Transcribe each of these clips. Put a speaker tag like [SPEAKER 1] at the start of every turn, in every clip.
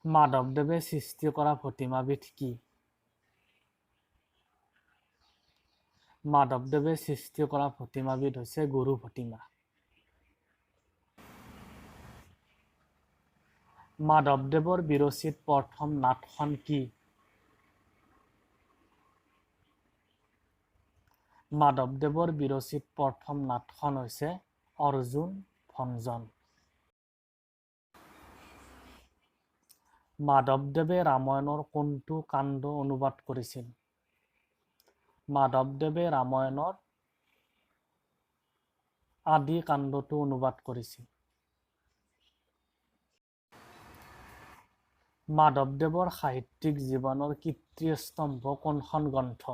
[SPEAKER 1] মাধৱদেৱে সৃষ্টি কৰা ভটিমাবিধ কি? মাধৱদেৱে সৃষ্টি কৰা ভটিমাবিধ হৈছে গুৰু ভটিমা। মাধৱদেৱৰ বিৰচিত প্ৰথম নাটখন কি? মাধৱদেৱৰ বিৰচিত প্ৰথম নাটখন হৈছে অৰ্জুন ভঞ্জন। মাধৱদেৱে ৰামায়ণৰ কোনটো কাণ্ড অনুবাদ কৰিছিল? মাধৱদেৱে ৰামায়ণৰ আদি কাণ্ডটো অনুবাদ কৰিছিল। মাধৱদেৱৰ সাহিত্যিক জীৱনৰ কীৰ্তিস্তম্ভ কোনখন গ্ৰন্থ?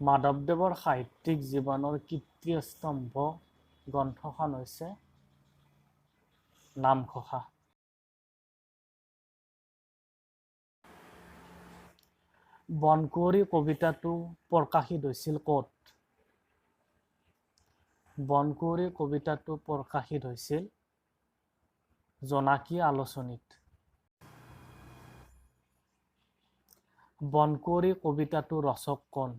[SPEAKER 1] মাধৱদেৱৰ সাহিত্যিক জীৱনৰ কীৰ্তিস্তম্ভ গ্ৰন্থখন হৈছে নামঘোষা। বনকুঁৱৰী কবিতাটো প্ৰকাশিত হৈছিল ক'ত? বনকুঁৱৰী কবিতাটো প্ৰকাশিত হৈছিল জোনাকী আলোচনীত। বনকুঁৱৰী কবিতাটোৰ ৰচক কোন?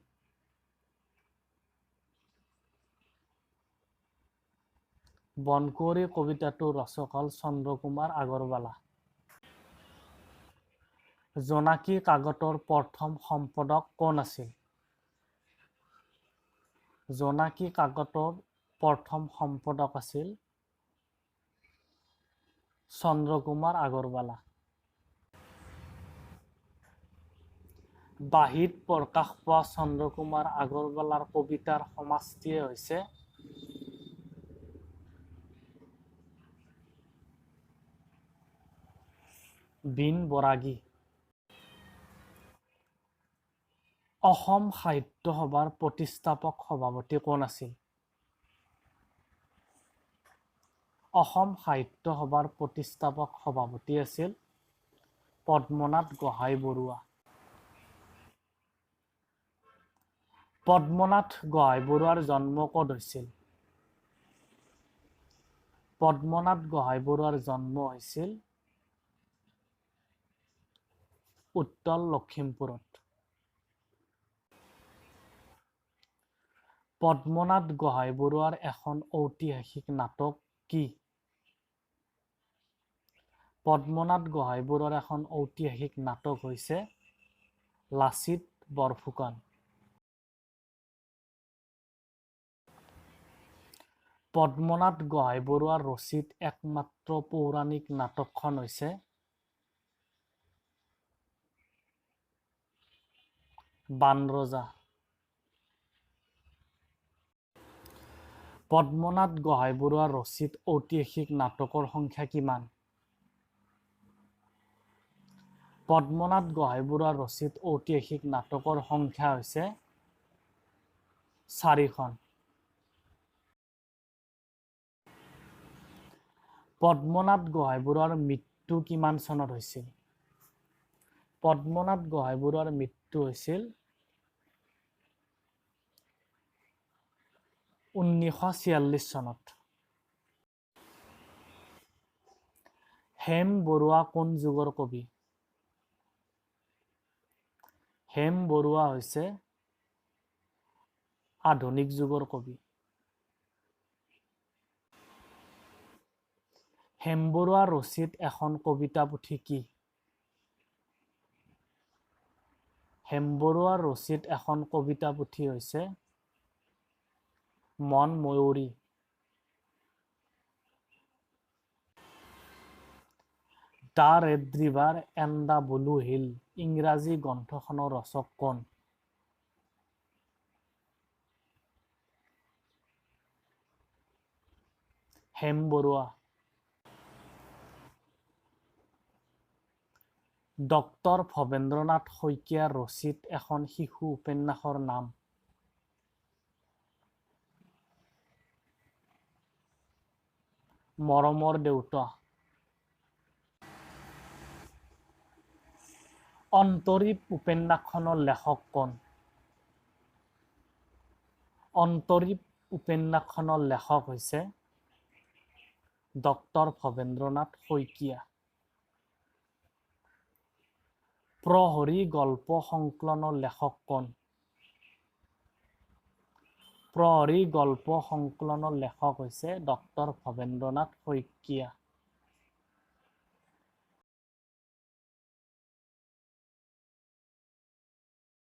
[SPEAKER 1] বনকুঁৱৰী কবিতাটোৰ ৰচক হ'ল চন্দ্ৰকুমাৰ আগৰৱালা। জোনাকী কাকতৰ প্ৰথম সম্পাদক কোন আছিল? জোনাকী কাকতৰ প্ৰথম সম্পাদক আছিল চন্দ্ৰকুমাৰ আগৰৱালা। বাঁহীত প্ৰকাশ পোৱা চন্দ্ৰকুমাৰ আগৰৱালাৰ কবিতাৰ সমষ্টিয়ে হৈছে বীণ বৰাগী। অসম সাহিত্য সভাৰ প্ৰতিষ্ঠাপক সভাপতি কোন আছিল? অসম সাহিত্য সভাৰ প্ৰতিষ্ঠাপক সভাপতি আছিল পদ্মনাথ গোহাঁই বৰুৱা। পদ্মনাথ গোহাঁই বৰুৱাৰ জন্ম ক'ত হৈছিল? পদ্মনাথ গোহাঁই বৰুৱাৰ জন্ম হৈছিল উত্তৰ লখিমপুৰত। পদ্মনাথ গোহাঁই বৰুৱাৰ এখন ঐতিহাসিক নাটক কি? পদ্মনাথ গোহাঁই বৰুৱাৰ এখন ঐতিহাসিক নাটক হৈছে লাচিত বৰফুকন। পদ্মনাথ গোহাঁই বৰুৱাৰ ৰচিত একমাত্ৰ পৌৰাণিক নাটকখন হৈছে বানৰজা। পদ্মনাথ গোহাঁই বৰুৱাৰ ৰচিত ঐতিহাসিক নাটকৰ সংখ্যা কিমান? পদ্মনাথ গোহাঁই বৰুৱাৰ ৰচিত ঐতিহাসিক নাটকৰ সংখ্যা হৈছে 4খন। পদ্মনাথ গোহাঁই বৰুৱাৰ মৃত্যু কিমান চনত হৈছিল? পদ্মনাথ গোহাঁই বৰুৱাৰ মৃত্যু হৈছিল 1946 চনত। হেম বৰুৱা কোন যুগৰ কবি? হেম বৰুৱা হৈছে আধুনিক যুগৰ কবি। হেম বৰুৱা ৰচিত এখন কবিতা পুথি কি? হেম বৰুৱাৰ ৰচিত এখন কবিতা পুথি হৈছে মন ময়ূৰী। The red river and the blue hill ইংৰাজী গ্ৰন্থখনৰ ৰচক কোন? হেম বৰুৱা। ডক্টৰ ভৱেন্দ্ৰনাথ শইকীয়াৰ ৰচিত এখন শিশু উপন্যাসৰ নাম? মৰমৰ দেউতা। অন্তৰীপ উপন্যাসখনৰ লেখক কোন? অন্তৰীপ উপন্যাসখনৰ লেখক হৈছে ডক্টৰ ভৱেন্দ্ৰনাথ শইকীয়া। প্ৰহৰী গল্প সংকলনৰ লেখক কোন? প্ৰহৰী গল্প সংকলনৰ লেখক হৈছে ডক্টৰ ভৱেন্দ্ৰনাথ শইকীয়া।